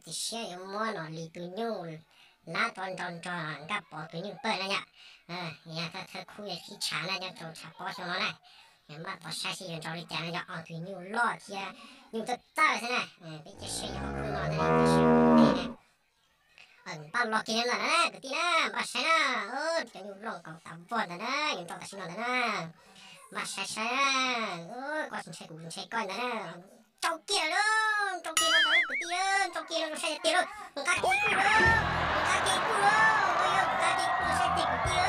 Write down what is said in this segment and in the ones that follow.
Siab yuav muab Nom Lis tus nyuj lab rov nrog nrog Nkaj Pov tus nyuj pawg na yom. Yog thawj khub qhib tshav na, nyob rau tshav pob xyoo no na. Npaj tos saib seb yuav nrau li cas no, yog ob tug nyuj loj thiab nyuj txawj txawj xwb na. Peb cia saib yog ob khub no ntag na, cia saib ua ntej na. Npaj los kiag ntawm na kwv tij na, npaj saib na. Cov nyuj loj nkaus tas vog ntawd na, yuav nrau tam sim no ntawd na. Npaj saib saib na. Koj tsis ntshai kuv kuv ntshai koj ntag na. Nrau kiag lawm, nrau kiag no kwv tij, nrau kiag no rau saib tiag tiag lauj. Nqa kiag kuj lauj, nqa kiag kuj lauj, nqa kiag kuj los saib tiag kwv tij,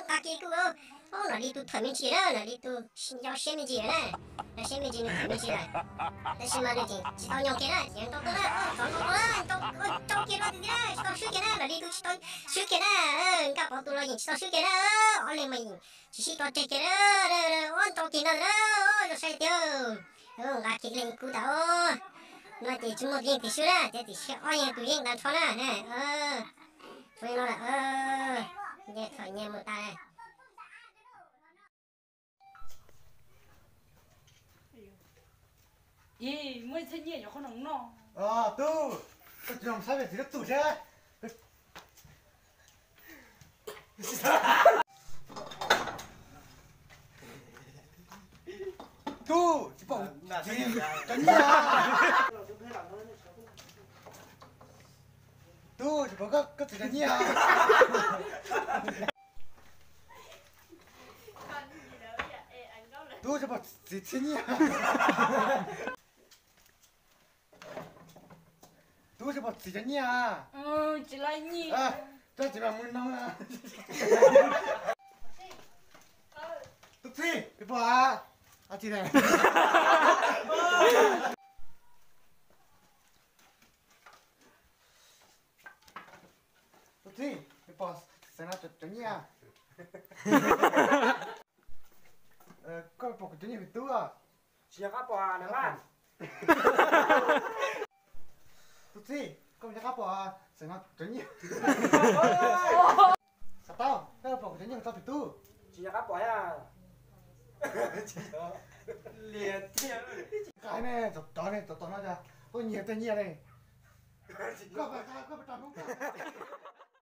nqa kiag kuj lauj. Ob, Nom Lis tus thawm me ntsis na, Nom Lis tus yau siab me ntsis na. Yau siab me ntsis nws thawm me ntsis lawm. Tab sis mas nws tseem tsis tau nyo kiag na, tseem nrau tau na, tsov nrau tau na, nrau kiag no tiag tiag na, tsis tau swb kiag na, Nom Lis tus tsis tau swb kiag na. Nkaj Pov tus los yeej tsis tau swb kiag na, ob leeg mas yeej tsis sib tso tseg kiag na. Ob, nrau kiag no na, zoo saib tiag. Nqa kiag ib leeg ib kub tas. No ces tsis muaj yeej tim swb na, ces tim seb ob yeej tus yeej tag nrho na. Tsuas li no lawm, nyias txhom nyias mus tas. Ib, muaj ib txhiab nyiaj yuav qhov no no. Tub, koj tsis los saib pem txiv lub txum thiab. Tub, tsis pom txiv cov nyiaj. Tub, tsis pom koj txiv cov nyiaj. Tub, tsis pom txiv txiv nyiaj. Tub, tsis pom txiv cov nyiaj. Tsis laib nyiaj. Txiv mas mus no. Tub txib, peb pom a. Txiv ne? Tub txib, peb pom xeev no cov nyiaj. Koj pom kuv cov nyiaj pem tub? Tsis nco qab pom na mas. Tub txib, koj nco qab pom xeev no cov nyiaj? Xav tau, koj pom kuv cov nyiaj tau pem tub? Tsis nco qab pom a. Liam tiag. Nqa ne, tov ne, tov tov no cas tuaj nyiag tej nyiaj ne. Koj, koj, koj, koj.